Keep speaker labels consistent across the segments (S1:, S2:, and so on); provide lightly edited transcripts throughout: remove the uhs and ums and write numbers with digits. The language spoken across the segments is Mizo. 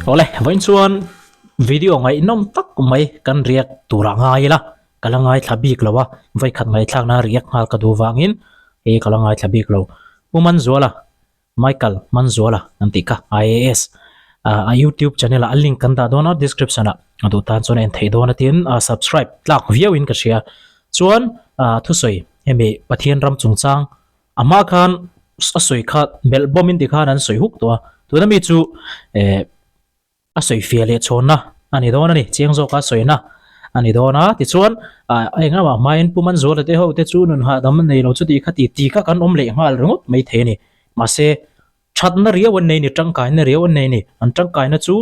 S1: Awle, vawiin chuan video ngaihnawm tak mai kan riak turah ngai ila, ka la ngaithla bik lo a, vawikhat ngaihthlakna riak nghal ka duh vangin hei ka la ngaithla bik lo. Pu Manzuala, Michael Manzuala an tih kha, IAS, a youtube channel ah a link kan dah dawn a description ah a duh tan chuan a en theih dawn a tin subscribe tlak viau in ka hria. Chuan thusawi hemi Pathian ram chungchang A hma khan a sawi kha belh bawm in ti khan an sawi huk tawh a, tuna mi chu eh a sawi fiah leh chhawnna a ni dawn a ni, chiang zawka sawina a ni dawn a, tichuan ah eng lamah hmain Pu Manzuala te ho te chu nun hahdam a nei lo chuti kha ti ti kha kan awm leh nghal ringawt mai thei a ni, mahse Thatna riau an nei ni, tangkaina riau an nei ni. An tangkaina chu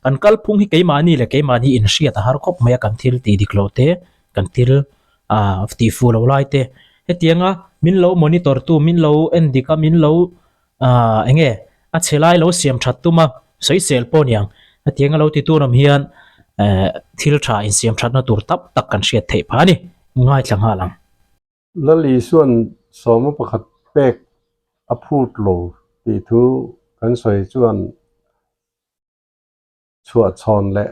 S1: kan kalphung hi keimahni leh keimahni inhriat a har khawp mai a, kan thil tih dik loh te, kan thil ah tih fuh loh lai te. Hetianga min lo monitor tu, min lo en dik a, min lo ah eng nge a chhe lai lo siam that tum a, sawisel pawh niang. Hetianga lo ti tur awm hian eh thil tha insiam thatna tur tam tak kan hriat theih phah a ni. Ngaithla nghal ang.
S2: Lal Isua'n sawma pakhat pek a phut lo tih thu kan sawi chuan chhuahchhawn leh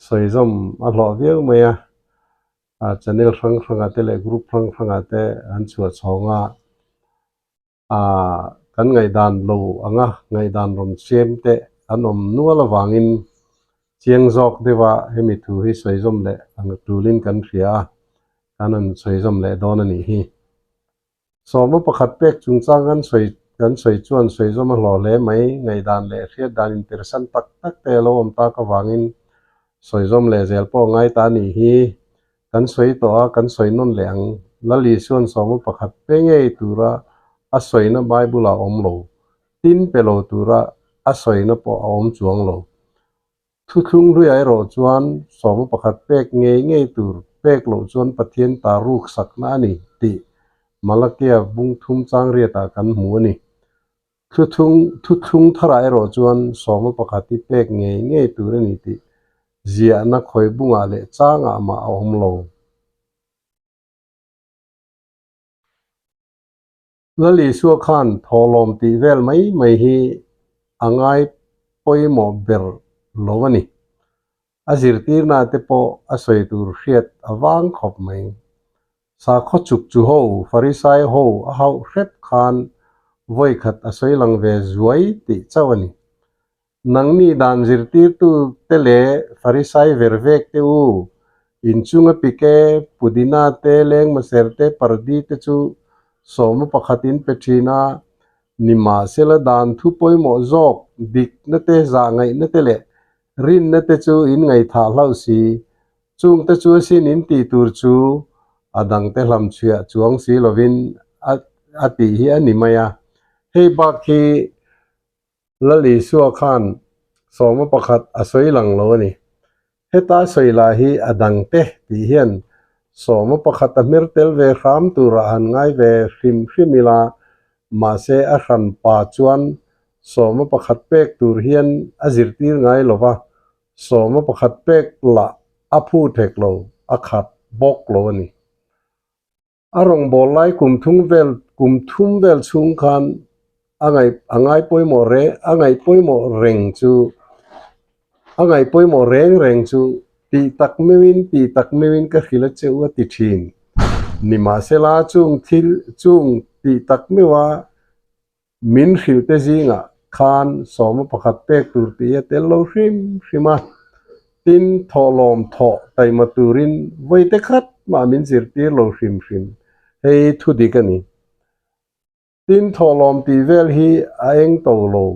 S2: sawizawm a hlawh viau mai a, channel hrang hrangah te leh group hrang hrangah te an chhuahchhawng a. Aaa kan ngaihdan lo anga ngaihdan rawn siam te an awm nual avangin chiang zawk deuha hemi thu hi sawi zawm leh ang tulin kan hria a, kan rawn sawi zawm leh dawn a nih hi. Sawma pakhat pek chungchang kan sawi kan sawi chuan sawi zawm a hlawh hle mai, ngaihdan leh hriat dan inpersan tak tak te a lo awm tak avangin sawi zawm leh zel pawh a ngai ta a nih hi. Kan sawi tawh a, kan sawi nawn leh ang. Lal Isua'n sawma pakhat pe ngei tura a sawina Bible-ah a awm lo. Tin pe lo tura a sawina pawh a awm chuang lo. Thuthlung hluiah erawh chuan sawma pakhat pek ngei ngei tur pek loh chuan Pathian ta ruk sakna a ni tih Malakia bung thum chang riatah kan hmu a ni. Thuthlung thuthlung tharah erawh chuan sawma pakhat hi pek ngei ngei tur a ni tih ziahna khawi bungah leh changah mah a awm lo. Lal Isua khan thawhlawm tih vel mai mai hi a ngai pawimawh ber lo a ni. A zirtirna te pawh a sawi tur hriat a vang khawp mai. Sakhaw chuk chu ho, Farisai ho a hauh hrep khan vawi khat a sawi lang ve zuai tih chauh a ni. Nangni dan zirtirtu te leh Farisai ver vek te u, inchunga pike, pudina te, lengmaser te, pardi te chu sawma pakhat in pe thin a, nimahsela dan thu pawimawh zawk, dikna te, zahngaihna te leh rinna te chu in ngaihthah hlauh si. Chungte chu asin in tih tur chu a dangte hlamchhuiah chuang si lovin a a tih hi a ni mai a. Hei bak hi Lal Isua khan sawma pakhat a sawi lang lo a ni. Heta sawi lah hi a dangte tih hian sawma pakhat a hmer tel ve hram turah han ngai ve hrim hrim ila, mahse a hran pa chuan sawma pakhat pek tur hian a zirtir ngai lo va, sawma pakhat pek lah a phu thek lo, a khat bawk lo a ni. A rawngbâwl lai kum thum vel kum thum vel chhung khan a ngaih a ngai pawimawh reng a ngaih pawimawh reng chu a ngaih pawimawh reng reng chu tih tak meuhin tih tak meuhin ka hrilh a che u a ti thin. Nimahsela chung thil chung tih tak meuha Min hrilhte zingah khan sawma pakhat pek tur tih a tel lo hrim hrim a, tin thawhlawm thawh taima turin vawite khat mah min zirtir lo hrim hrim, hei thu dik a ni. Tin thawhlawm tih vel hi a eng to lo.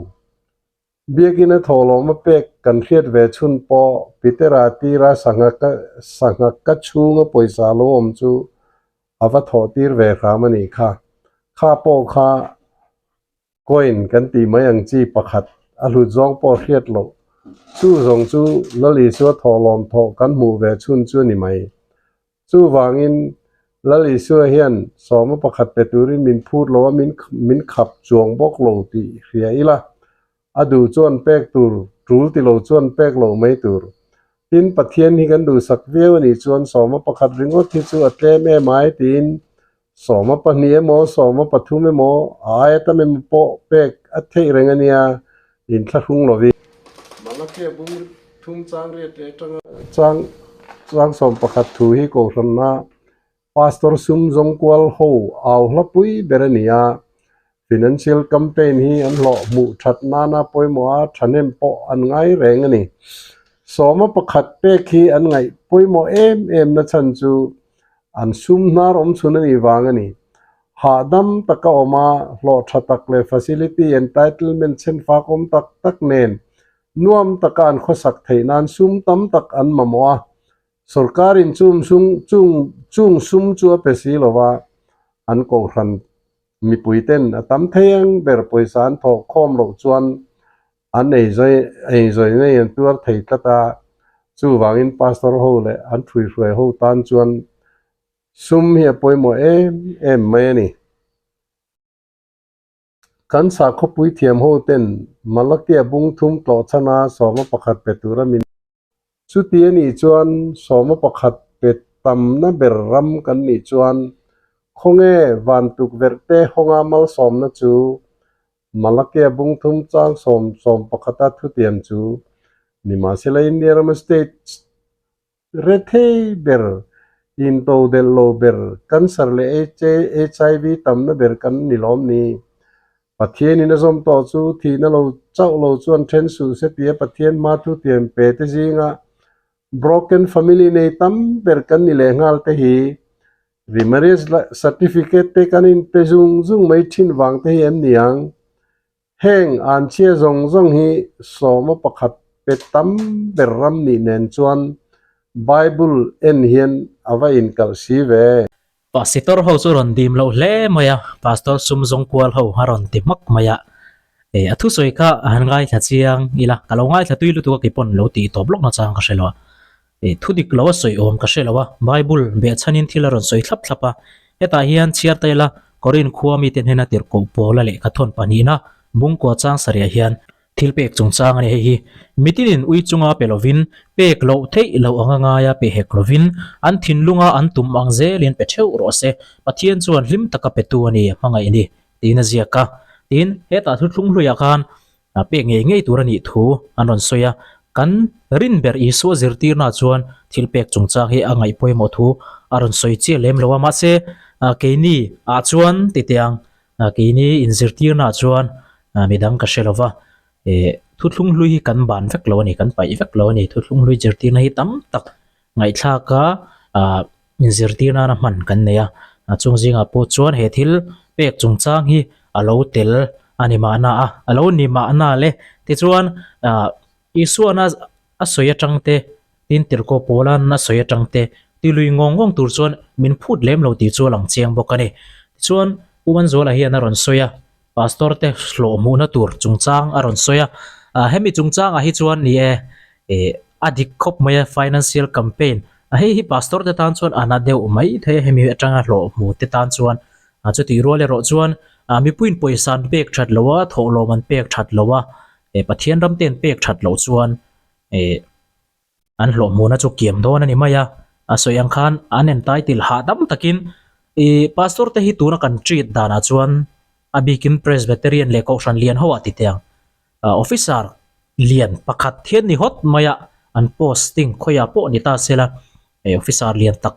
S2: Biakina thawhlawm a pek kan hriat ve chhun pawh Petera tira sangha ka sangha ka chhunga pawisa lo awm chu a va thawh tir ve hram a nih kha. Kha pawh kha coin kan tih mai ang chi pakhat a hlut zawng pawh hriat loh. Chu zawng chu Lal Isua thawhlawm thawh kan hmuh ve chhun chu a ni mai. Chuvangin Lal Isua hian sawma pakhat pe turin min phut lo a, min min khap chuang bawk lo tih hria ila. A duh chuan pek tur, tul ti lo chuan pek loh mai tur. Tin, Pathian hi kan duhsak viau a nih chuan sawma pakhat ringawt hi chu a tlem em ai tiin sawma pahnih emaw, sawma pathum emaw, a aia tam emaw pawh pek a theih reng a nia, inthlahrung lovin. Malakia bung thum chang riat leh atanga chang chang 11 thu hi kohhranna Pastor sum zawng kual ho au hla pui ber a ni a, Financial campaign hi an hlawh hmuh that nana pawimawh a thahnem pawh an ngai reng a ni. Sawma pakhat pek hi an ngaih pawimawh em em na chhan chu an sum hnar awm chhun a nih vang a ni. Hahdam taka awm a, hlawh tha tak leh facility entitlement chhenfak awm tak tak nen nuam taka an khawsak theih nan sum tam tak an mamawh a, Sorkarin chung sum chung chung sum chu a pe si lo va, an kohhran mipuiten a tam thei ang ber pawisa an thawh khawm loh chuan an eizawi eizawi nei an tuar thei tlat a, chuvangin pastor ho leh an ṭhuihruai ho tan chuan sum hi a pawimawh em em mai a ni. Kan sakhawpui thiam ho ten Malakia bung thum tlawh chhana 11 pe tura min Chuti a nih chuan 11 pe tamna ber ram kan nih chuan khawnge van tukverh te hawnga malsawmna chu Malakia bung thum chang sawm 11 a thutiam chu nimahsela India rama state Rethei ber, intodelh lo ber, cancer leh HIV tamna ber kan ni lawm ni. Pathianin a zawm tawh chu thihna lo chauh lo chuan then suh se tia Pathian hma thu tiam pe te zinga broken family nei tam ber kan ni leh nghal te hi remarriage certificate te kan inpe zung zung mai thin vang te hi em ni ang? Heng an chhia zawng zawng hi 11 pe tam ber ram nih nen chuan Bible en hian a va inkalh si ve.
S1: Pasitor ho chu rawn dim loh hle mai a, Pastor sum zawng kual ho a rawn ti hmak mai a. E, a thusawi kha a han ngaithla chiang ila, ka lo ngaithla tui lutuk a keipawn lo tih tawp lawk nachang ka hre lo a. E, thu dik lo a sawi awm ka hre lo a, Bible behchhanin thil a rawn sawi thlap thlap a. Hetah hian chhiar ta ila, Korin khua mite hnena tirhkoh Paula lehkha thawn pahnihna bungkua chang sarih hian thil pek chungchang a ni. Hei hi mitinin ui chunga pe lovin, pek loh theih loh anga ngaia pe hek lovin, an thinlunga an tum ang zelin pe theuh rawh se. Pathian chuan hlim taka petu a ni, hmangaih ni, tiin a ziak a. Tin, hetah thuthlung hluiah khan A pek ngei ngei tur a nih thu an rawn sawi a, kan rin ber Isua zirtirna chuan thil pek chungchang hi a ngaih pawimawh thu a rawn sawi chiah lem lo a, mahse keini ah chuan titiang keini inzirtirna chuan midang ka hre lo va, thuthlung hlui hi kan ban vek lo a ni, kan paih vek lo a ni, thuthlung hlui zirtirna hi tam tak ngaihthlak a inzirtir nana hman kan nei a, chung zingah pawh chuan he thil pek chungchang hi a lo tel a ni mahna a, a lo ni mahna le. Tichuan Isuana a sawi atang te, tin Tirhkoh Paula'n a sawi atang te, tilui ngawng ngawng tur chuan min phut lem lo tih chu a lang chiang bawk a ni. Tichuan Pu Manzuala hian a rawn sawi a, Pastor te hlawh hmuhna tur chungchang a rawn sawi a, hemi chungchangah hi chuan ni e, a dik khawp mai a financial campaign a hei hi pastor te tan chuan a na deuh mai thei a hemi atanga hlawh hmu te tan chuan chutih rual erawh chuan mipuiin pawisa an pek that lo a thawhlawm an pek that lo a Pathian ram te an pek that loh chuan an hlawh hmuhna chu kiam dawn a ni mai a a sawi ang khan an entitle hahdam takin ih pastor te hi tuna kan treat danah chuan a bikin presbyterian leh kohhran lian ho ah ti teh ang. Officer lian pakhat hian ni hawt mai a, an posting khawiah pawh ni ta se la, hei officer lian tak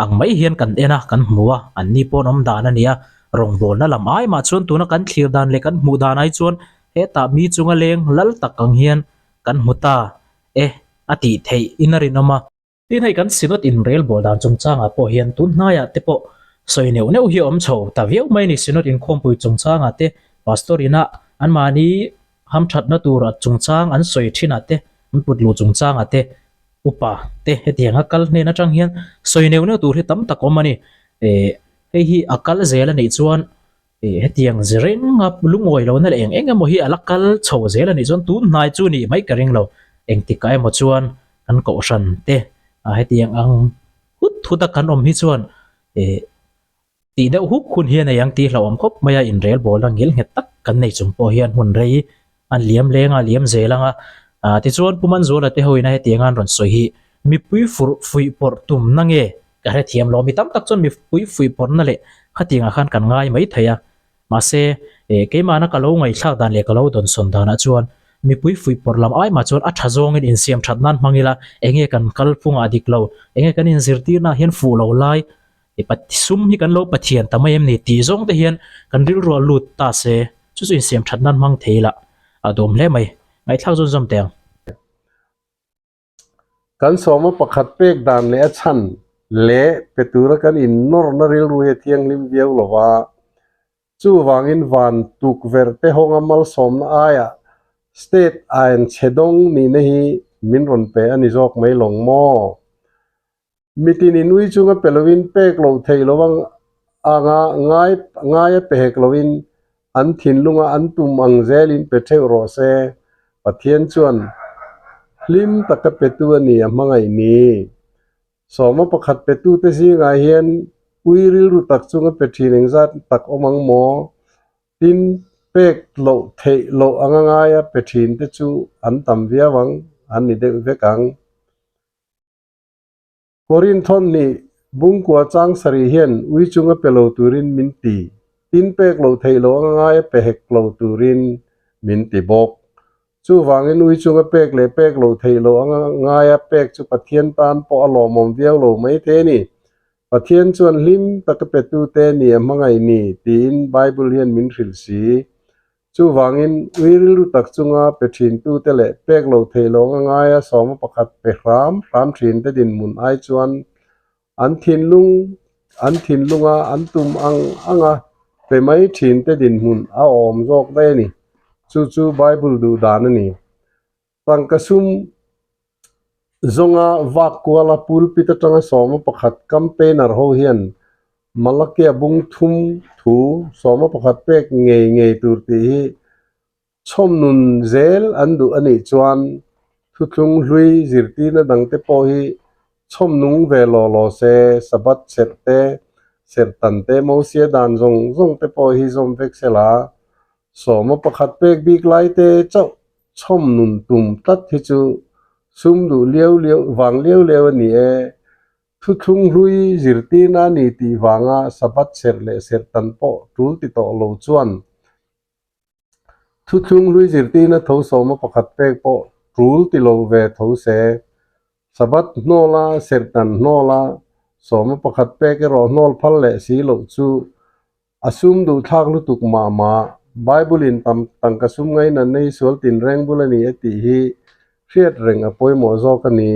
S1: ang mai hian kan en a, kan hmu a, an ni pawh an awm dan a ni a, rawngbawlna lam ai mah chuan tuna kan thlir dan leh kan hmuh dan ai chuan hetah mi chunga leng lal tak ang hian kan hmu ta e a tih theih in a rinawm a. Tin hei kan Synod in relbawl dan chungchangah pawh hian tun hnaiah te pawh sawi neuh neuh hi a awm chho ta viau mai a ni. Synod inkhawmpui chungchangah te Pastor ina anmahni hamthatna tur chungchang an sawi thinah te an put luh chungchangah te upa te hetianga kal hnen atang hian sawi neuh neuh tur hi tam tak awm a ni. Ehh hei hi a kal zel a nih chuan Hetiang zirenga lungawi lohna leh eng eng emaw hi a la kal chho zel a nih chuan tun hnai chu nih mai ka ring lo. Engtikah emaw chuan kan kohhran te hetiang ang hut hut a kan awm hi chuan tih deuh huk hun hi a nei ang tih hlauhawm khawp mai a, inrelbawlna ngil nghet tak kan nei chung pawh hian hun rei an liam leng a, liam zel ang a. Tichuan Pu Manzuala te hoin a hetiang an rawn sawi hi mipui furh fuih pawrh tumna nge ka hrethiam lo. Mi tam tak chuan mipui fuih pawrhna leh khatiangah khan kan ngai mai thei a. Mahse, keimahna ka lo ngaihthlak dan leh ka lo dawnsawn danah chuan Mipui fuihpawrh lam ai mah chuan a tha zawngin insiam that nan hmang ila, enge kan kalphungah dik lo, enge kan inzirtirnaah hian fuh lo lai, sum hi kan lo pathian ta mai em ni tih zawng te hian kan rilru a lut ta se, chu chu insiam that nan hmang thei ila a dawm hle mai. Ngaihthlak zawn zawm teh ang.
S2: Kan sawma pakhat pek dan leh a chhan leh pe tura kan innawrna rilru hi a thianghlim viau lo va, chuvangin van tukverh te hawnga malsawmna aiah state ain chhe dawng nihna hi min rawn pe a ni zawk mai lawng maw? Mitin in ui chunga pe loin pek loh theih lo anga ngai ngaia pe hek loin an thinlunga an tum ang zelin pe theuh rawh se. Pathian chuan hlim taka petu a ni a hmangaih ni. Sawma pakhat petute zingah hian ui rilru tak chunga pe thin engzat tak awm ang maw? Tin, pek loh theih loh anga ngaia pe thinte chu an tam viau ang, an ni deuh vek ang. Korinthon nih Bungkua chang sarih hian ui chunga pe lo turin min ti, tin pek lo theih lo anga ngaia pe hek lo turin min ti bawk. Chuvangin ui chunga pek leh pek lo theih lo anga ngaia pek chu Pathian tan pawh a lawmawm viau lo mai thei a ni. Pathian chuan hlim taka petute ni a hmangaih ni tiin Bible hian min hrilh si. Chuvangin, ui rilru tak chunga pe thintute leh pek lo theih lo anga ngaia sawma pakhat pe hram hram thinte dinhmun ai chuan an thinlung an thinlunga an tum ang anga pe mai thinte dinhmun a awm zawk daih a ni. Chu chu Bible duh dan a ni. Tangka sum zawnga vak kuala pulpit atanga sawma pakhat campaigner ho hian Malakia bung thum thu sawma pakhat pek ngei ngei tur tih hi chhawmnun zel an duh a nih chuan thuthlung hlui zirtirna dangte pawh hi chhawmnung ve law law se, Sabbath serh te, serh tan te, Mosia dan zawng zawng te pawh hi zawm vek sela, sawma pakhat pek bik lai te chauh Chhawm nun tum tlat hi chu sum duh liau liau vang liau liau a ni e. Thuthlung hlui zirtirna a ni tih vanga Sabbath serh leh serh tan pawh tul ti tawh lo chuan thuthlung hlui zirtirna tho sawma pakhat pek pawh tul ti lo ve tho se. Sabbath hnawla serh tan hnawla sawma pakhat pek erawh hnawl phal leh si loh chu A sum duh thlak lutuk mah mah, Bible in tam tangka sum ngaina nei sual tin reng bul a ni a tih hi hriat reng a pawimawh zawk a ni.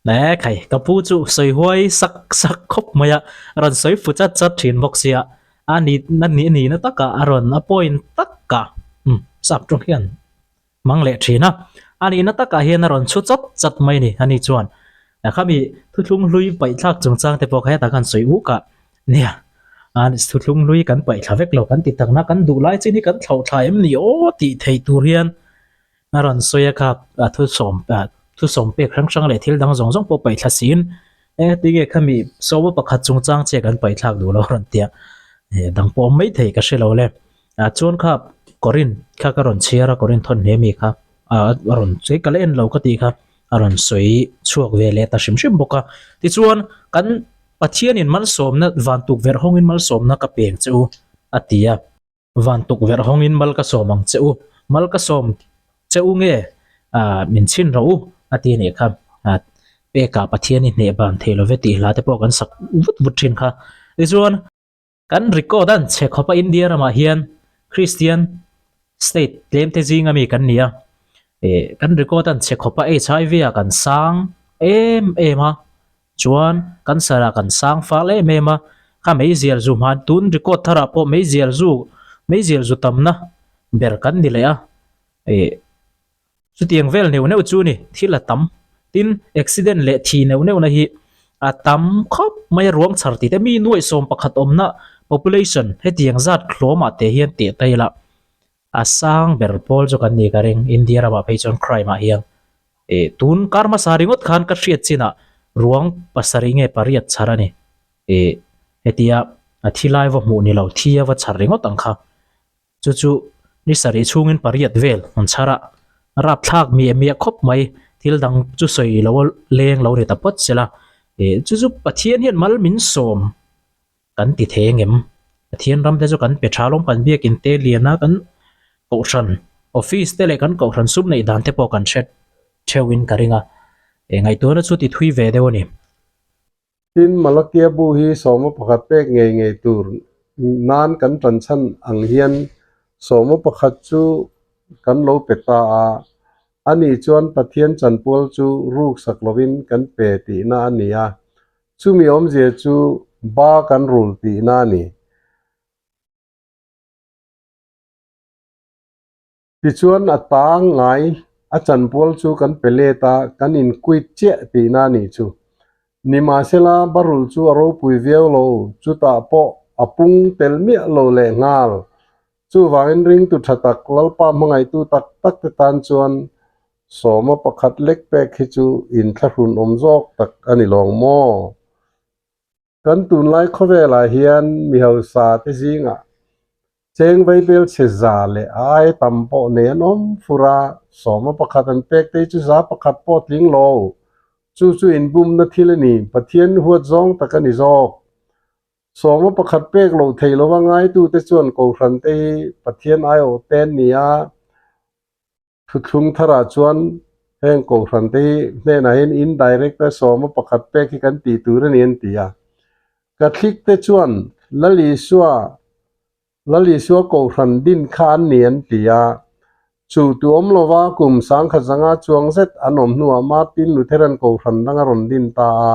S1: Ne khai, ka pu chu sawi huai sak sak khawp mai a, rawn sawi fu chat chat thin bawk sia, a ni na ni nihna takah a rawn a point takah umm sap tawng hian hmang leh thin a, a nihna takah hian a rawn chhu chat chat mai a ni, ani chuan khami thuthlung hlui paihthlak chungchang te pawh kha hetah khan sawi uk a, nia a thuthlung hlui kan paihthla vek lo kan ti takna kan duh lai chin hi kan thlauh thla em ni aw tih theih tur hian a rawn sawi a kha a thusawm thusawm pek hrang hrang leh thil dang zawng zawng pawh paihthla siin engati nge khami sawma pakhat chungchang che kan paihthlak duh lo a rawn ti a, dang pawh awm maithei ka hre lo le. Ah chuan kha Korin kha ka rawn chhiar a Korin thawn hle mi kha ah a rawn sawi ka la en lo ka tih kha a rawn sawi chhuak ve leh ta hrim hrim bawk a tichuan kan Pathianin malsawmna van tukverh hawngin malsawmna ka peng che u a ti a van tukverh hawngin mal ka sawm ang che u mal ka sawm che u nge ah min chhin rawh u a ti a nih kha ah pekah Pathian i hneh ban thei lo ve tih hla te pawh kan sak vut vut thin kha tichuan. Kan record an chhe khawp a India ramah hian Christian state tlem te zing ami kan ni a, eh kan record an chhe khawp a HIV ah kan sang em em a, chuan cancer ah kan sang fal em em a, kha meizial zu hman tun record thar ah pawh meizial zu meizial zu tamna ber kan ni leh a, eh. Chutiang vel neuh neuh chu ni, thil a tam. Tin, accident leh thi neuh neuhna hi a tam khawp mai a, ruang chhar tih te, mi nuaih sawm pakhat awmna population hetiang zat hlawmah te hian teh ta ila a sang ber pawl chu kan ni ka ring, India ramah phei chuan crime ah hian eh tun kar hmasa ringawt khan ka hriat chinah ruang pasarih nge pariat chhar a ni eh hetia a thi lai va hmuh ni lo, thi a va chhar ringawt ang kha. Chu chu ni sarih chhungin pariat vel an chhar a, rapthlak miah miah khawp mai, thil dang chu sawi lo a leng lo ni ta phawt sela, eh chu chu Pathian hian mal min sawm kan ti thei ang em? Pathian ram te chu kan pe tha alawm, kan biakin te lian a, kan kohhran Office te leh kan kohhran sum neih dan te pawh kan hre theuhin ka ring a, eh ngaihtuahna chu ti thui ve deuh a ni.
S2: Tin, Malakia bu hi sawma pakhat pek ngei ngei tur nan kan tan chhan ang hian sawma pakhat chu kan lo pe ta a, ani chuan Pathian chanpual chu ruksak lovin kan pe tihna a ni a, chumi awmzia chu ba kan rul tihna a ni. Tichuan a ta ngai a chanpual chu kan pe let a, kan inquit chiah tihna a nih chu. Nimahsela barul chu a ropui viau lo, chutah pawh a pung tel miah lo leh nghal. Chuvangin ringtu tha tak, Lalpa hmangaihtu tak tak te tan chuan sawma pakhat lek pek hi chu inthlahrun awm zawk tak a ni lawng maw? Kan tunlai khawvelah hian mi hausa te zingah cheng vaibel chhe za leh a ai tam pawh nei an awm fur a, sawma pakhat an pek te hi chu za pakhat pawh tling lo. Chu chu inbumna thil a ni, Pathian huat zawng tak a ni zawk. Sawma pakhat pek loh theih lova ngaitute chuan Kohhran te hi Pathian aiawh te an ni a, Thuthlung tharah chuan heng Kohhran te hi hnenah hian indirect a sawma pakhat pek hi kan tih tur a ni an ti a. Catholic te chuan Lal Isua Lal Isua Kohhran din kha an ni an ti a. Chu tu awm lova kum sangkhat zanga chuang zet an awm hnuah Martin Lutheran Kohhran dang a rawn din ta a.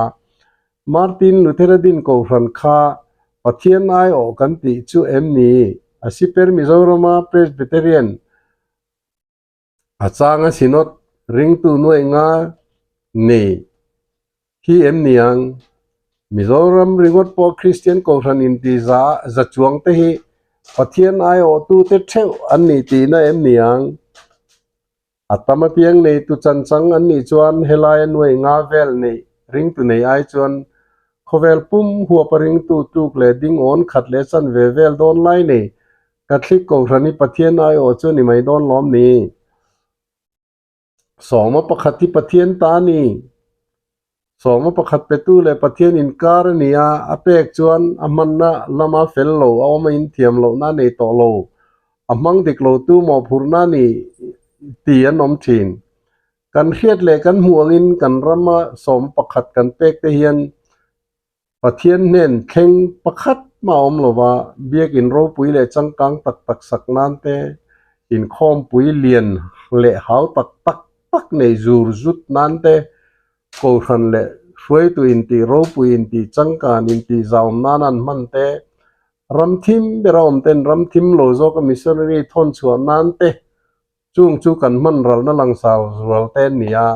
S2: Martin Luthera din Kohhran kha Pathian aiawh kan tih chu em ni? A siper Mizorama Presbyterian A changa Synod ringtu nuaih nga nei hi em ni ang? Mizoram ringawt pawh Kristian Kohhran inti za za chuang te hi Pathian aiawhtute theuh an nih tihna em ni ang? A tam apiang neitu chanchang an nih chuan helaia nuaih nga vel neih ringtu nei ai chuan khawvel pum huapa ringtu tluk leh ding awn khat leh chanve vel dawn lai nei Catholic Kohhran hi Pathian aiawh chu a ni mai dawn lawm ni? Sawma pakhat hi Pathian ta a ni. Sawma pakhat petu leh Pathian inkar a ni a, a pek chuan a hmanna lama fel lo, a awm a inthiam lohna a nei tawh lo, a hmang dik lotu mawhphurhna a ni ti an awm thin. Kan hriat leh kan hmuh angin kan rama sawma pakhat kan pek te hian Pathian hnen thleng pakhat mah a awm lo va, biakin ropui leh changkang tak tak sak nan te, inkhawmpui lian leh hau tak tak tak nei zur zut nan te, kohhran leh hruaitu intih ropui intih changkan intih zaum nan an hman te, ram thim bera awm ten ram thim lo zawka missionary thawn chhuah nan te, chung chu kan hman ralna langsar zual te an ni a.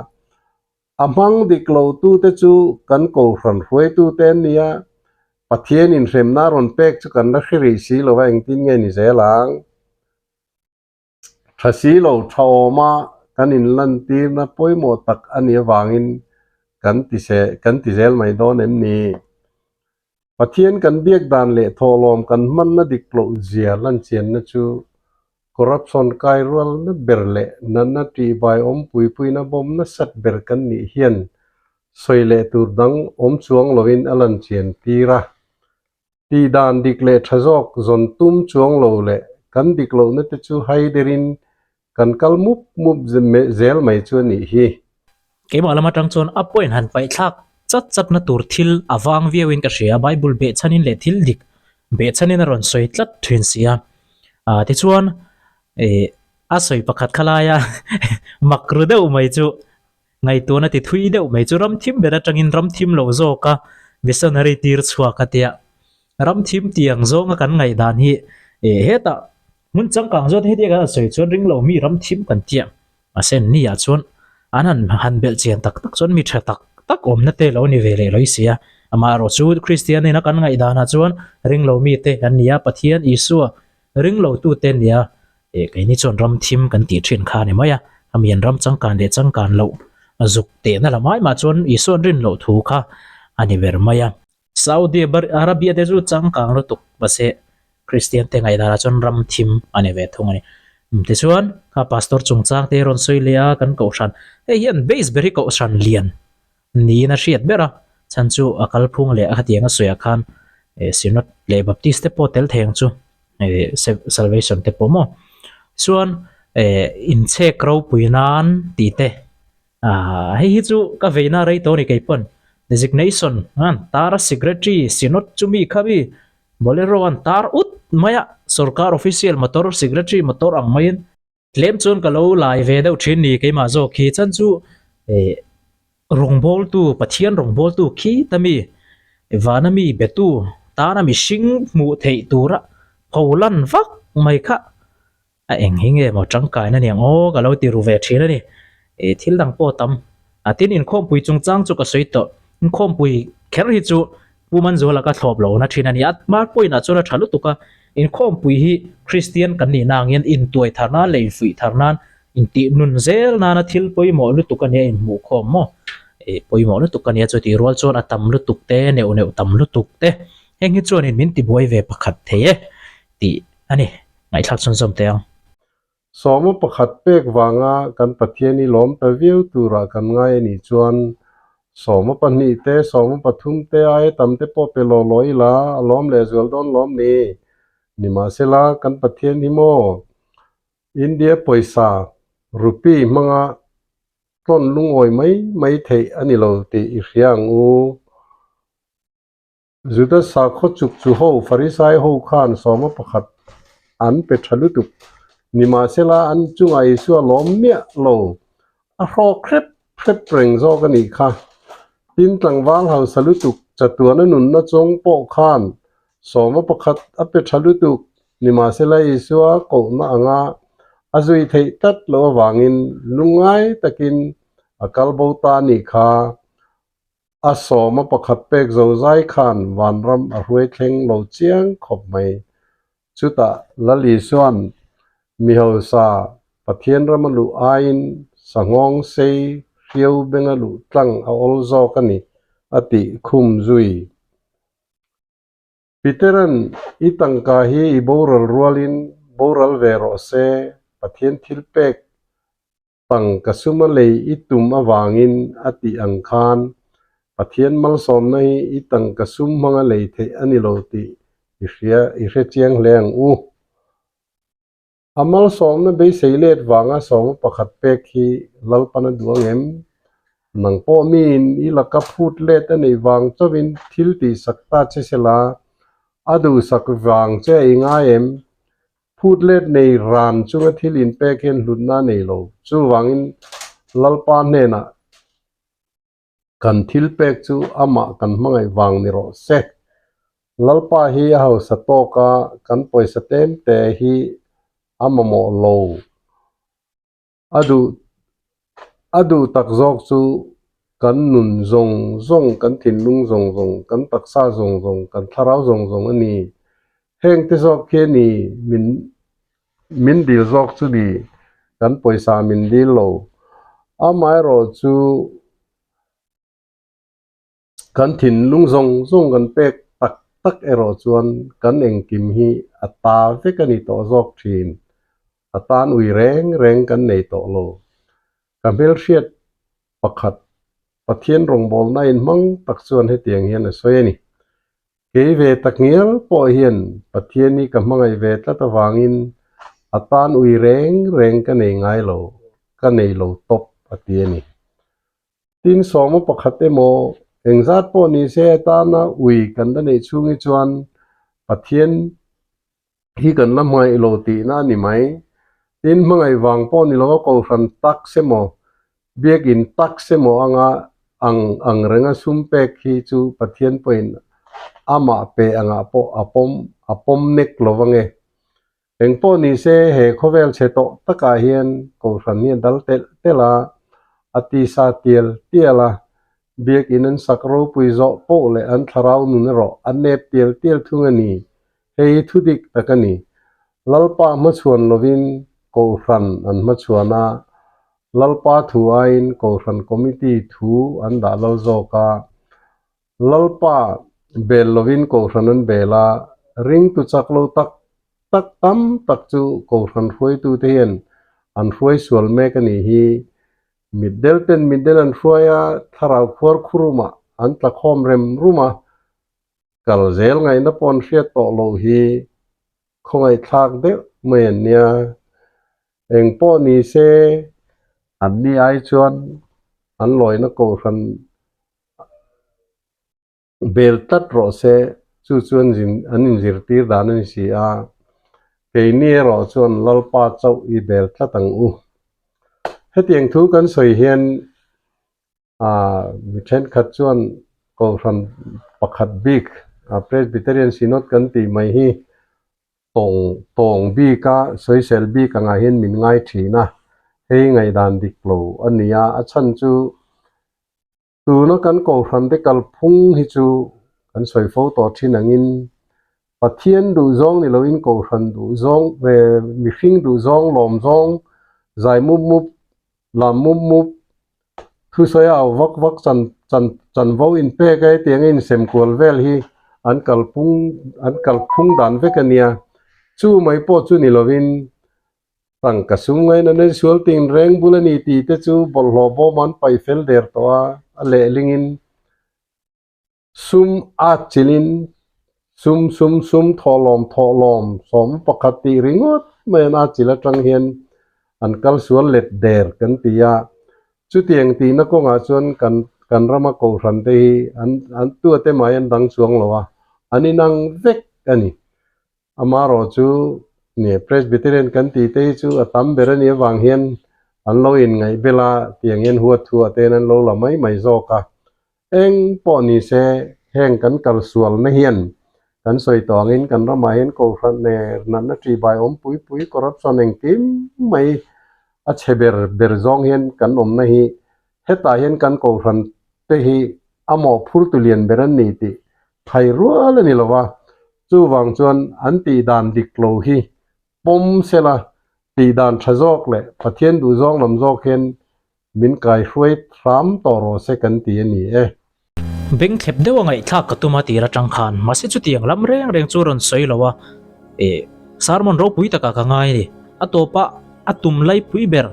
S2: A hmang dik lotute chu kan kohhran hruaitute an ni a, Pathian inhremna a rawn pek chu kan la hre rih si lo va, engtin nge ni zel ang? Tha si lo, tha awma kan inlantirna pawimawh tak a nih avangin kan ti se, kan ti zel mai dawn em ni? Pathian kan biak dan leh thawhlawm kan hmanna dik loh zia lanchianna chu Corruption kai rualna ber leh natna tihbai awmpui puina bawm nasat ber kan nih hian sawi leh tur dang awm chuang loin a lan chian tir a. Tih dan dik leh tha zawk zawn tum chuang lo leh kan dik lohna te chu hai derin kan kal mup mup zel mai chu a nih hi.
S1: Keimah lam atang chuan a point han paih thlak chat chat na tur thil a vang viau in ka hria a, Bible behchhan in leh thil dik behchhan in a rawn sawi tlat thin si a. Ah tichuan eh a sawi pakhat kha laia mak ru deuh mai chu ngaihtuahna ti thui deuh mai chu ram thim ber atangin ram thim lo zawk a missionary tir chhuak a tia. Ram thim tiang zawnga kan ngaihdan hi eh hetah hmun changkang zawt hetiang kan han sawi chuan ring lo mi ram thim kan tia. Mahse an ni ah chuan an han han belh chian tak tak chuan mi tha tak tak awmna te lo ni ve leh lo i si a. Amaherawh chu Kristian ina kan ngaihdan ah chuan ringlo mite an ni a, Pathian Isua ringlo tute an ni a, eh keini chuan ram thim kan tih thin kha a ni mai a, ami an ram changkan leh changkan loh zuk tehna lam ai mah chuan Isuan rin loh thu kha a ni ber mai a. Saudi Arabia te chu changkang lutuk mahse Kristian te ngaihdanah chuan ram thim a ni ve thung a ni. Tichuan kha pastor chungchang te rawn sawi leh a kan kohhran hei hian base ber hi kohhran lian niin a hriat ber a chhan chu a kalphung leh a khatiang a sawiah khan Synod leh Baptist te pawh tel thei ang chu salvation te pawh maw. Chuan. Eh inchhek ropui nan tih te ah hei hi chu ka veina rei tawh a ni kei pawn designation an tar a secretary synod chu mi kha mi bolero an tar ut mai a sorkar official motor secretary motor ang maiin tlem chuan ka lo lai ve deuh thin ni keimah zawk hi chuan chu eh rawngbawltu Pathian rawngbawltu khi ta mi vana mi betu tana mihring hmuh theih tura pholan vak mai kha. A eng hi nge maw tangkaina niang aw ka lo ti ru ve thin a ni. Ih thil dang pawh tam. A tin inkhawmpui chungchang chu ka sawi tawh. Inkhawmpui kher hi chu Pu Manzuala ka thlawp lo na thin a ni. A hma point ah chuan a tha lutuk a. Inkhawmpui hi Kristian kan nih na angin intuai thar nan leh infuih thar nan intih nun zel nana thil pawimawh lutuk a nia inhmuhkhawm maw. Ih pawimawh lutuk a nia chutih rual chuan a tam lutuk te neuh neuh tam lutuk te heng hi chuanin min tibuai ve pakhat thei e tih a ni. Ngaihthlak chhunzawm teh ang.
S2: Sawma pakhat pek vanga kan Pathian i lawm ta viau turah kan ngai a nih chuan sawma pahnih te, sawma pathum te aia tam te pawh pe law law ila a lawm lehzual dawn lawm ni. Nimahsela, kan Pathian hi maw India pawisa rupee hmanga tlawn lungawi mai mai theih a ni lo tih i hria ang u. Juda sakhaw chuk chu ho Farisai ho khan sawma pakhat an pe tha lutuk. Nimahsela an chungah Isua lawm miah lo, a hrawk hrep hrep reng zawk a nih kha. Tin tlangval hausa lutuk chatuana nunna chawng pawh khan sawma pakhat a pe tha lutuk. Nimahsela Isua kohna anga a zui theih tlat loh avangin lungngai takin a kal bo ta a nih kha. A sawma pakhat pek zo zai khan vanram a hruai thleng lo chiang khawp mai. Chutah Lal Isua'n mi hausa Pathian rama luh aiin sanghawng sei hriau benga luh tlang a awl zawk a ni, a tih khum zui. Petera'n i tangka hi i boral rualin boral ve rawh se, Pathian thil pek Tangka suma lei i tum avangin a tih ang khan Pathian malsawmna hi i tangka sum hmanga lei theih a ni lo tih i hria i hre chiang hle ang u. A malsawmna beisei let vanga sawma pakhat pek hi Lalpan a duh ang em? Nang pawh miin i laka phut let a neih vang chauhin thil tihsak ta che sela, a duhsak vang che i ngai em? Phut let nei ran chunga thil inpek hian hlutna a nei lo. Chuvangin Lalpa hnenah kan thil pek chu amah kan hmangaih vang ni rawh se. Lalpa hi a hausa tawk a, kan pawisa tlem te hi a mamawh lo. A duh a duh tak zawk chu kan nun zawng zawng, kan thinlung zawng zawng, kan taksa zawng zawng, kan thlarau zawng zawng a ni. Heng te zawk khi a ni min min dil zawk chu ni, kan pawisa min dil lo. Amaherawh chu Kan thinlung zawng zawng kan pek tak tak erawh chuan kan engkim hi a ta vek a ni tawh zawk thin. A tan ui reng reng kan nei tawh lo. Ka hmelhriat pakhat Pathian rawngbawlna inhmang tak chuan hetiang hian a sawi a ni. Kei ve tak ngial pawh hian Pathian hi ka hmangaih ve tlat avangin a tan ui reng reng ka nei ngai lo, ka nei lo tawp a ti a ni. Tin sawma pakhat emaw engzat pawh ni se atana ui kan la neih chhung hi chuan Pathian hi kan la hmangaih lo tihna a ni mai. Tin hmangaih vang pawh ni lova kohhran tax emaw biakin tax emaw anga ang ang renga sum pek hi chu Pathian pawhin amah pe angah pawh a pawm a pawm nek lo ange. Engpawh ni se he khawvel chhe tawh takah hian Kohhran hi a dal telh telh a, a tisa tial tial a, biakin an sak ropui zawh pawh leh an thlarau nun erawh a nep tial tial thung a ni. Hei hi thu dik tak a ni. Lalpa hmachhuan lovin Kohhran an hmachhuan a, Lalpa thu aiin Kohhran Committee thu an dah lal zawk a, Lalpa bel lovin Kohhran an bel a, ringtu chak lo tak tak tam tak chu Kohhran hruaitute hian an hruai sual mek a nih hi. Mitdel ten mitdel an hruai a, thlarau khuar khurumah an tla khawm rem rum a, kal zel ngaihna pawh an hriat tawh loh hi khawngaihthlak deuh mai an nia. Eng pawh ni se, an ni ai chuan an lawina kohhran bel tlat rawh se, chu chu an zin an inzirtir dan a ni si a, keini erawh chuan Lalpa chauh i bel tlat ang u. Hetiang thu kan sawi hian ah mi thenkhat chuan kohhran pakhat bik Presbyterian Synod kan tih mai hi tawng tawng bika sawisel bik angah hian min ngai thin a, hei ngaihdan dik lo a ni a, a chhan chu Tuna kan kohhrante kalphung hi chu kan sawi fo tawh thin angin Pathian duhzawng ni loin kohhran duhzawng ve mihring duhzawng lawmzawng zai mup mup lam mup mup thusawi a au vak vak chan chan chanvo inpek a hetiang a insem kual vel hi an kalphung an kalphung dan vek a nia. Chu mai pawh chu ni loin Tangka sum ngaina nei sual ting reng bul a ni tih te chu bawlhhlawh bawm an paih fel der tawh a, a lehlingin sum at chilhin sum sum sum thawhlawm thawhlawm sawm pakhat tih ringawt mai an at chilh atang hian an kal sual let der kan ti a. Chutiang tihna kawngah chuan kan kan rama kohhran te hi an an tuate mai an dang chuang lo a, an inang vek a ni. Amarawh chu nia Presbyterian kan tih te hi chu a tam ber a nih avang hian an lo inngaih bel a, tiang hian huat thuah te hian an lo la mai mai zawk a. Eng pawh ni se heng kan kal sualna hian kan sawi tawh angin kan ramah hian Kohhran ner natna ṭihbai awm pui pui corruption engkim mai a chhe ber ber zawng hian kan awmna hi hetah hian kan Kohhran te hi a mawhphurtu lian ber an ni tih thai rual a ni lo va, chuvang chuan an tih dan dik lo hi pawm sela tih dan tha zawk leh Pathian duhzawng lam zawk hian min kaihruai hram tawh rawh se kan ti a ni e.
S1: Beng thlep deuh a ngaihthlak ka tum a tir atang khan, mahse chutiang lam reng reng chu rawn sawi lo a, eh sermon ropui takah ka ngai a ni. A tawpa a tum laipui ber.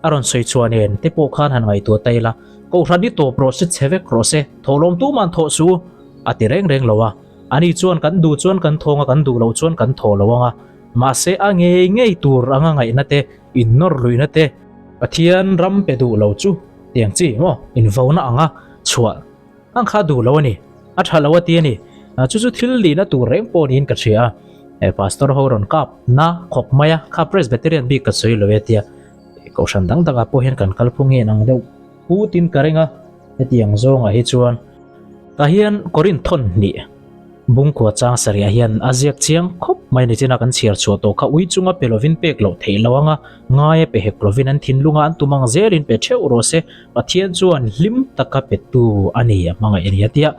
S1: A rawn sawi chhuah nen te pawh khan han ngaihtuah ta ila, Kohhran hi tawp rawh se, chhe vek rawh se, thawhlawm tuman thawh su a ti reng reng lo a. Ani chuan kan duh chuan kan thawng a, kan duh loh chuan kan thaw lo ang a. Mahse a ngei ngei tur anga ngaihna te, innawr luihna te, Pathian ram pe duh lo chu tiang chi maw invona anga chhuah Ang kha duh lo a ni. A tha lo a ti a ni. Chu chu thil lihna tur reng pawh niin ka hria a. He pastor ho rawn kap na khawp mai a, kha Presbyterian bik ka sawi lo e tia. Kohhran dang dangah pawh hian kan kalphung hi an ang deuh putin ka ring a, hetiang zawngah hi chuan. Tah hian Korinth thawn hnih Bungkua chang sarih ah hian a ziak chiang khawp mai ni chin a kan chhiar chhuah tawh kha ui chunga pe lovin pek loh theih lo anga ngai a pe hek lovin an thinlunga an tum ang zelin pe theuh rawh se Pathian chuan hlim taka petu a ni a hmangaih a ni a tia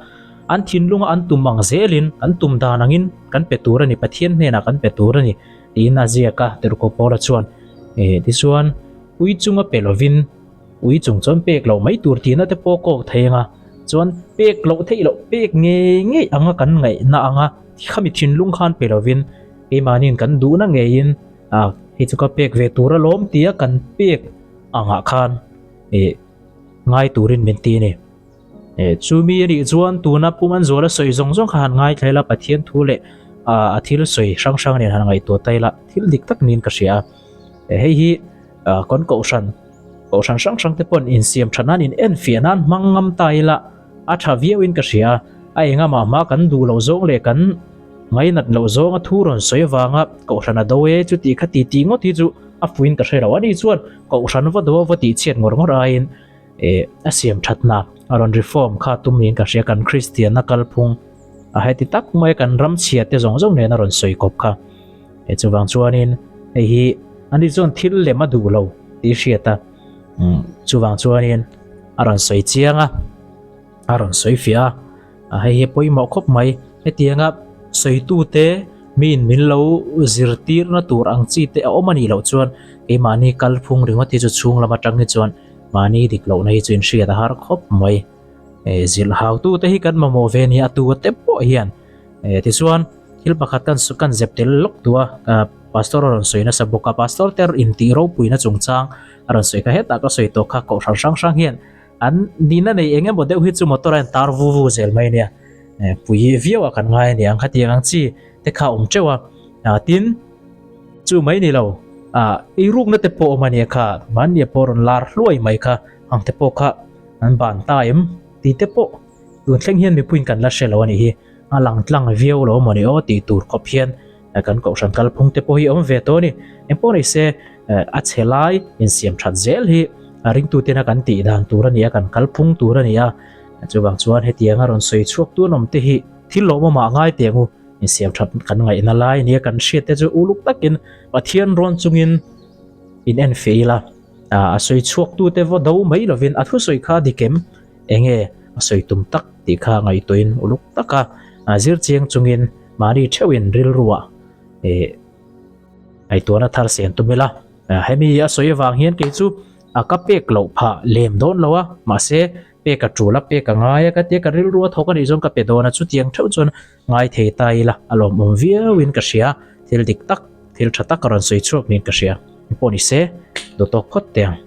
S1: an thinlunga an tum ang zelin kan tum dan angin kan pe tur a ni Pathian hnenah kan pe tur a ni tiin a ziak a Tirhkoh Paula chuan eh tichuan ui chunga pe lovin Ui chung chuan pek loh mai tur tihna te pawh kawk thei anga chuan pek loh theih loh pek ngei ngei anga kan ngaihna anga khami thinlung khan pe lovin keimahniin kan duhna ngeiin ah hei chu ka pek ve tur alawm tia kan pek angah khan eh ngai turin min ti a ni. Eh chumi a nih chuan tuna Pu Manzuala sawi zawng zawng kha han ngaithla ila Pathian thu leh ah a thil sawi hrang hrang nen han ngaihtuah ta ila thil dik tak niin ka hria a. Eh hei hi ah kawn kohhran Kohhran hrang hrang te pawn insiam tha nan in enfiah nan hmang ngam ta ila a tha viau in ka hria a, a enga mah hma kan duh loh zawng leh kan ngainat loh zawng a thu rawn sawi avanga kohhran a do e chuti kha ti tih ngawt hi chu a fuin ka hre lo a ni chuan kohhran va do a va tih chhiat ngawr ngawr aiin eh a siam that na a rawn reform kha tum niin ka hria kan Kristian na kalphung a heti tak mai kan ram chhia te zawng zawng nen a rawn sawi kawp kha. He chuvang chuanin hei hi ani chuan thil lem a duh lo tih hriat a umm chuvang chuanin a rawn sawi chiang a a rawn sawi fiah a hei hi pawimawh khawp mai hetianga sawitute miin min lo zirtirna tur ang chi te a awm a nih loh chuan keimahni kalphung ringawt hi chu chhung lam atang hi chuan mahni dik lohna hi chu inhriat a har khawp mai eh zilh hautute hi kan mamawh ve nia a tu te pawh hian eh tichuan. Thil pakhat kan kan zep tel lawk duh a, ah pastor a rawn sawi nasa bawk a, pastor te intih ropuina chungchang a rawn sawi kha hetah ka sawi tawh kha kohhran hrang hrang hian an nihna nei eng emaw deuh hi chu motor a intar vu vu zel mai ania eh pui viau ah kan ngai aniang khatiang ang chi te kha a awm teuh a, ah tin chu mai ni lo. Ah eirukna te pawh awm a nia kha, mahnia pawh rawn lar hluai mai kha ang te pawh kha an ban ta em tih te pawh tun thleng hian mipuiin kan la hre lo a nih hi. A lang tlang viau lo maw ni aw tih tur khawp hian kan kohhran kalphung te pawh hi a awm ve tawh a ni. Engpawh ni se a chhe lai insiam that zel hi a ringtuten a kan tih dan tur a ni a, kan kalphung tur a ni a. Chuvang chuan hetianga rawn sawi chhuak tu an awm te hi thil lawmawm ah ngai teh ang u. Insiam that kan ngaihna lai nia kan hriat te chu uluk takin Pathian rawn chungin in en feh ila. A sawi chhuak tu te vaw do mai lovin a thusawi kha a dik em? Enge a sawi tum tak tih kha ngaihtuahin uluk taka zir chiang chungin mahni theuhin rilruah ngaihtuahna thar siam tum ila. Hemi a sawi avang hian kei chu a ka pek loh phah lem dawn lo a, mahse pek a tul a, pek a ngai a ka tia ka rilru a thawk a nih chuan ka pe dawn a, chutiang theuh chuan ngai thei ta ila a lawmawm viauin ka hria, thil dik tak, thil tha tak a rawn sawi chhuak niin ka hria. Engpawh ni se, dawtawk phawt teh ang.